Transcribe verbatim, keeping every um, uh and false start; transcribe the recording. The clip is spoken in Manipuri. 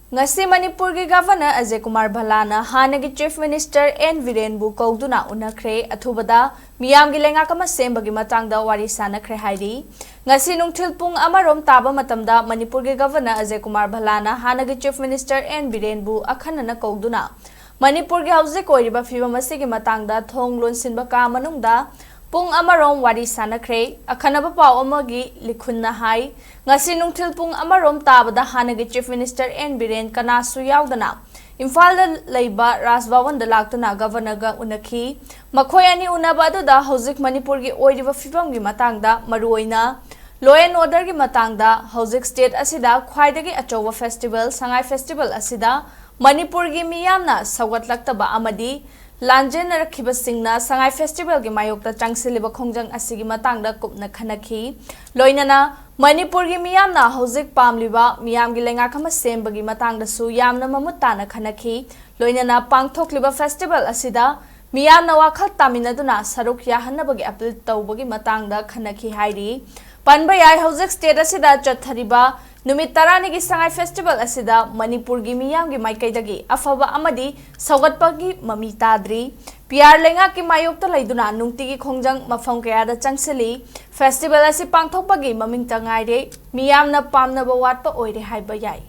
ꯉꯁꯤ ꯃꯅꯤꯄꯨꯔꯒꯤ ꯒꯚꯔꯅꯔ ꯑꯖꯌ ꯀꯨꯃꯥꯔ ꯚꯜꯂꯥꯅ ꯍꯥꯟꯅꯒꯤ ꯆꯤꯐ ꯃꯤꯅꯤꯁꯇꯔ ꯑꯦꯟ ꯕꯤꯔꯦꯟꯕꯨ ꯀꯧꯗꯨꯅ ꯎꯅꯈ꯭ꯔꯦ꯫ ꯑꯊꯨꯕꯗ ꯃꯤꯌꯥꯝꯒꯤ ꯂꯩꯉꯥꯛ ꯑꯃ ꯁꯦꯝꯕꯒꯤ ꯃꯇꯥꯡꯗ ꯋꯥꯔꯤ ꯁꯥꯟꯅꯈ꯭ꯔꯦ ꯍꯥꯏꯔꯤ꯫ ꯉꯁꯤ ꯅꯨꯡꯊꯤꯜ ꯄꯨꯡ ꯑꯃꯔꯣꯝ ꯇꯥꯕ ꯃꯇꯝꯗ ꯃꯅꯤꯄꯨꯔꯒꯤ ꯒꯚꯔꯅꯔ ꯑꯖꯌ ꯀꯨꯃꯥꯔ ꯚꯜꯂꯥꯅ ꯍꯥꯟꯅꯒꯤ ꯆꯤꯐ ꯃꯤꯅꯤꯁꯇꯔ ꯑꯦꯟ ꯕꯤꯔꯦꯟꯕꯨ ꯑꯈꯟꯅꯅ ꯀꯧꯗꯨꯅ ꯃꯅꯤꯄꯨꯔꯒꯤ ꯍꯧꯖꯤꯛ ꯑꯣꯏꯔꯤꯕ ꯐꯤꯕꯝ ꯑꯁꯤꯒꯤ ꯃꯇꯥꯡꯗ ꯊꯣꯡ ꯂꯣꯟꯁꯤꯟꯕ ꯀꯥ ꯃꯅꯨꯡꯗ ꯄꯨꯡ ꯑꯃꯔꯣꯝ ꯋꯥꯔꯤ ꯁꯥꯟꯅꯈ꯭ꯔꯦ꯫ ꯑꯈꯟꯅꯕ ꯄꯥꯎ ꯑꯃꯒꯤ ꯂꯤꯈꯨꯟꯅ ꯍꯥꯏ, ꯉꯁꯤ ꯅꯨꯡꯊꯤꯜ ꯄꯨꯡ ꯑꯃꯔꯣꯝ ꯇꯥꯕꯗ ꯍꯥꯟꯅꯒꯤ ꯆꯤꯐ ꯃꯤꯅꯤꯁꯇꯔ ꯑꯦꯟ ꯕꯤꯔꯦꯟ ꯀꯅꯥꯁꯨ ꯌꯥꯎꯗꯅ ꯏꯝꯐꯥꯜꯗ ꯂꯩꯕ ꯔꯥꯖ ꯚꯋꯟꯗ ꯂꯥꯛꯇꯨꯅ ꯒꯚꯔꯅꯔꯒ ꯎꯅꯈꯤ꯫ ꯃꯈꯣꯏ ꯑꯅꯤ ꯎꯅꯕ ꯑꯗꯨꯗ ꯍꯧꯖꯤꯛ ꯃꯅꯤꯄꯨꯔꯒꯤ ꯑꯣꯏꯔꯤꯕ ꯐꯤꯕꯝꯒꯤ ꯃꯇꯥꯡꯗ, ꯃꯔꯨꯑꯣꯏꯅ law and orderꯒꯤ ꯃꯇꯥꯡꯗ, ꯍꯧꯖꯤꯛ ꯁ꯭ꯇꯦꯠ ꯑꯁꯤꯗ ꯈ꯭ꯋꯥꯏꯗꯒꯤ ꯑꯆꯧꯕ ꯐꯦꯁꯇꯤꯚꯦꯜ ꯁꯉꯥꯏ ꯐꯦꯁꯇꯤꯚꯦꯜ ꯑꯁꯤꯗ ꯃꯅꯤꯄꯨꯔꯒꯤ ꯃꯤꯌꯥꯝꯅ ꯁꯧꯒꯠꯂꯛꯇꯕ ꯑꯃꯗꯤ ꯂꯥꯟꯖꯦꯟꯅꯔꯛꯈꯤꯕꯁꯤꯡꯅ ꯁꯉꯥꯏ ꯐꯦꯁꯇꯤꯚꯦꯜꯒꯤ ꯃꯥꯌꯣꯛꯇ ꯆꯪꯁꯤꯜꯂꯤꯕ ꯈꯣꯡꯖꯪ ꯑꯁꯤꯒꯤ ꯃꯇꯥꯡꯗ ꯀꯨꯞꯅ ꯈꯟꯅꯈꯤ꯫ ꯂꯣꯏꯅꯅ ꯃꯅꯤꯄꯨꯔꯒꯤ ꯃꯤꯌꯥꯝꯅ ꯍꯧꯖꯤꯛ ꯄꯥꯝꯂꯤꯕ ꯃꯤꯌꯥꯝꯒꯤ ꯂꯩꯉꯥꯛ ꯑꯃ ꯁꯦꯝꯕꯒꯤ ꯃꯇꯥꯡꯗꯁꯨ ꯌꯥꯝꯅ ꯃꯃꯨꯠ ꯇꯥꯅ ꯈꯟꯅꯈꯤ꯫ ꯂꯣꯏꯅꯅ ꯄꯥꯡꯊꯣꯛꯂꯤꯕ ꯐꯦꯁꯇꯤꯚꯦꯜ ꯑꯁꯤꯗ ꯃꯤꯌꯥꯝꯅ ꯋꯥꯈꯜ ꯇꯥꯃꯤꯟꯅꯗꯨꯅ ꯁꯔꯨꯛ ꯌꯥꯍꯟꯅꯕꯒꯤ ꯑꯄꯤꯜ ꯇꯧꯕꯒꯤ ꯃꯇꯥꯡꯗ ꯈꯟꯅꯈꯤ ꯍꯥꯏꯔꯤ꯫ ꯄꯟꯕ ꯌꯥꯏ, ꯍꯧꯖꯤꯛ ꯁ꯭ꯇꯦꯠ ꯑꯁꯤꯗ ꯆꯠꯊꯔꯤꯕ ꯅꯨꯃꯤꯠ ꯇꯔꯥꯅꯤꯒꯤ ꯁꯉꯥꯏ ꯐꯦꯁꯇꯤꯚꯦꯜ ꯑꯁꯤꯗ ꯃꯅꯤꯄꯨꯔꯒꯤ ꯃꯤꯌꯥꯝꯒꯤ ꯃꯥꯏꯀꯩꯗꯒꯤ ꯑꯐꯕ ꯑꯃꯗꯤ ꯁꯧꯒꯠꯄꯒꯤ ꯃꯃꯤ ꯇꯥꯗ꯭ꯔꯤ꯫ ꯄꯤ ꯑꯥꯔ ꯂꯩꯉꯥꯛꯀꯤ ꯃꯥꯌꯣꯛꯇ ꯂꯩꯗꯨꯅ ꯅꯨꯡꯇꯤꯒꯤ ꯈꯣꯡꯖꯪ ꯃꯐꯝ ꯀꯌꯥꯗ ꯆꯪꯁꯤꯜꯂꯤ꯫ ꯐꯦꯁꯇꯤꯚꯦꯜ ꯑꯁꯤ ꯄꯥꯡꯊꯣꯛꯄꯒꯤ ꯃꯃꯤꯡꯇ ꯉꯥꯏꯔꯦ, ꯃꯤꯌꯥꯝꯅ ꯄꯥꯝꯅꯕ ꯋꯥꯠꯄ ꯑꯣꯏꯔꯦ ꯍꯥꯏꯕ ꯌꯥꯏ꯫